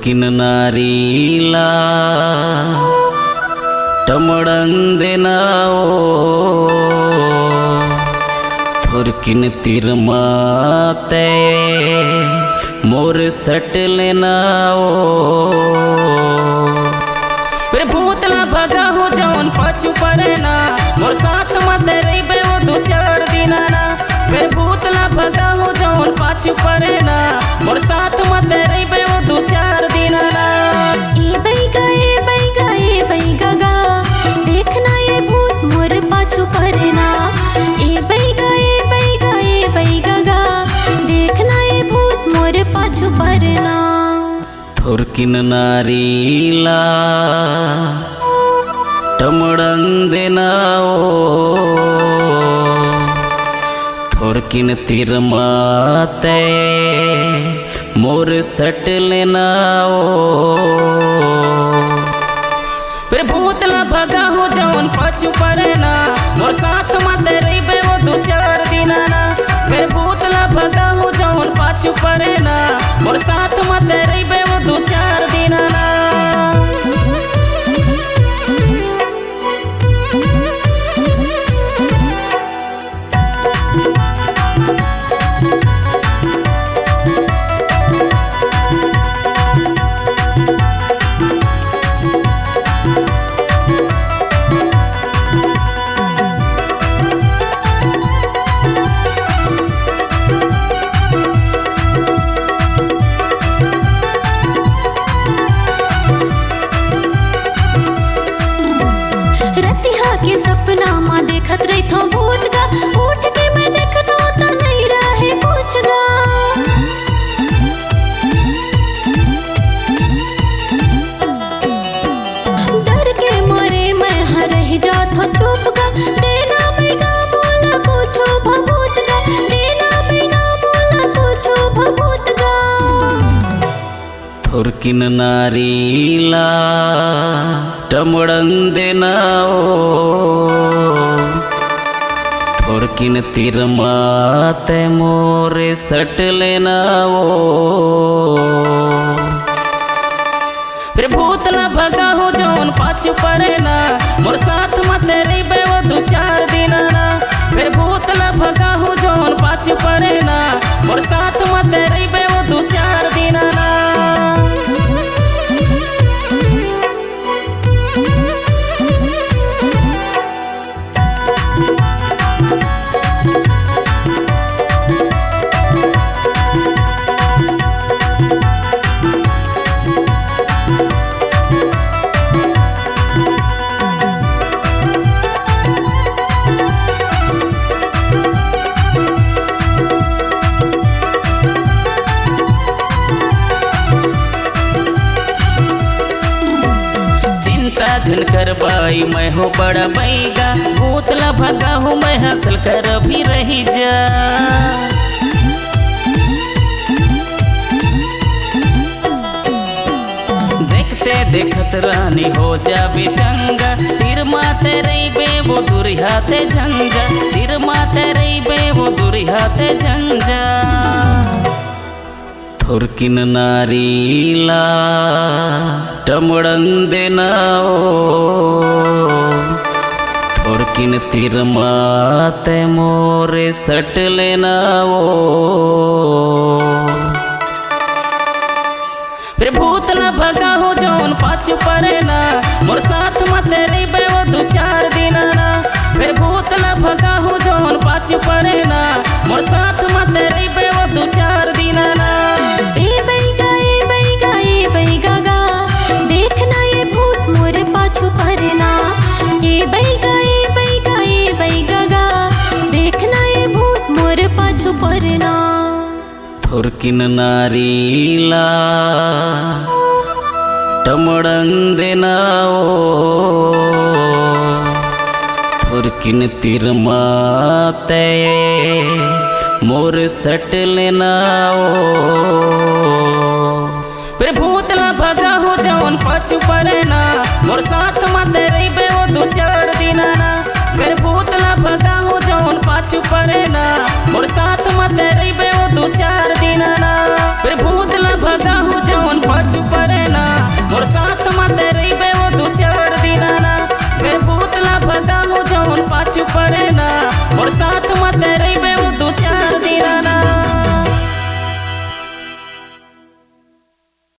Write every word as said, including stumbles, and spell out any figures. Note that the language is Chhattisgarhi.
थोरकिन नारी ला टमड़न देना ओ, थोरकिन तीर मा तैं मोर सट लेना ओ। रे भूत ला भगाहूँ जौन पाछू परे ना, मोर साथ म तैं रहिबे ओ दू चार दिन ना। रे भूत ला भगाहूँ जौन पाछू परे ना, मोर साथ म तैं रहिबे ओ दू चार दिन ना। ए बैगा, ए बैगा, ए बैगा गा, देखना ए भूत मोर पाछू परे ना। ए बैगा, ए बैगा, ए बैगा गा, देखना ए भूत मोर पाछू परे ना। थोरकिन नारी ला टमड़न देना ओ, थोरकिन तीर मा तैं मोर सट लेना ओ। रे भूत ला भगाहूँ जौन पाछू परे ना, मोर साथ म तैं रहिबे ओ दू चार दिन ना। रे भूत ला भगाहूँ जौन पाछू परे ना, मोर साथ म तैं रहिबे ओ दू चार दिन ना। रतिहा के सपना मा देखत रहिथौं भूत गा, उठ के मैं देखथौं त नइ रहे कुछ गा। डर के मारे मैं ह रहि जाथौं चुप गा, देना बैगा मोला कुछु भभूत गा, देना बैगा मोला कुछु भभूत गा। थोरकिन नारी ला टमड़न देना ओ, थोरकिन तीर मा तैं मोर सट लेना ओ। रे भूत ला भगाहूँ जौन पाछू परे ना, मोर साथ म तैं रहिबे ओ दू चार दिन ना। रे भूत ला भगाहूँ जौन पाछू परे ना, मोर साथ म तैं रहिबे ओ दू चार दिन ना। चिंता झन कर बाई, मैं हो बड़ा बैगा, भूत ला भगाहूँ मैं, हंसल कर भी रहि जा। देखते देखत रानी हो जाबे चंगा, तीर मा तैं रहिबे ओ दूरिहा तैं झन जा, तीर मा तैं रहिबे ओ दूरिहा तैं झन जा। थोरकिन नारी ला टमड़न देना ओ, थोरकिन तीर मा तैं मोर सट लेना ओ। रे भूत ला भगाहूँ जौन पाछू परे ना, मोर साथ म तैं रहिबे ओ दू चार दिन ना। रे भूत ला भगाहूँ जौन पाछू परे ना, मोर साथ म तैं रहिबे ओ दू चार दिन ना। ए बैगा, ए बैगा, ए बैगा गा, देखना ए भूत मोर पाछू परे ना। ए बैगा, ए बैगा, ए बैगा गा, देखना ए भूत मोर पाछू परे ना। थोरकिन नारी ला टमड़न देना ओ, थोरकिन तीर मा तैं मोर सट लेना ओ। रे भूत ला भगाहूँ जौन पाछू परे ना, मोर साथ म तैं रहिबे ओ दू चार दिन ना। फेर भूत ला भगाहूँ जौन पाछू परे ना, मोर साथ म ते रहिबे ओ दू चार दिन ना। फेर भूत ला भगाहूँ जौन पाछू परे ना,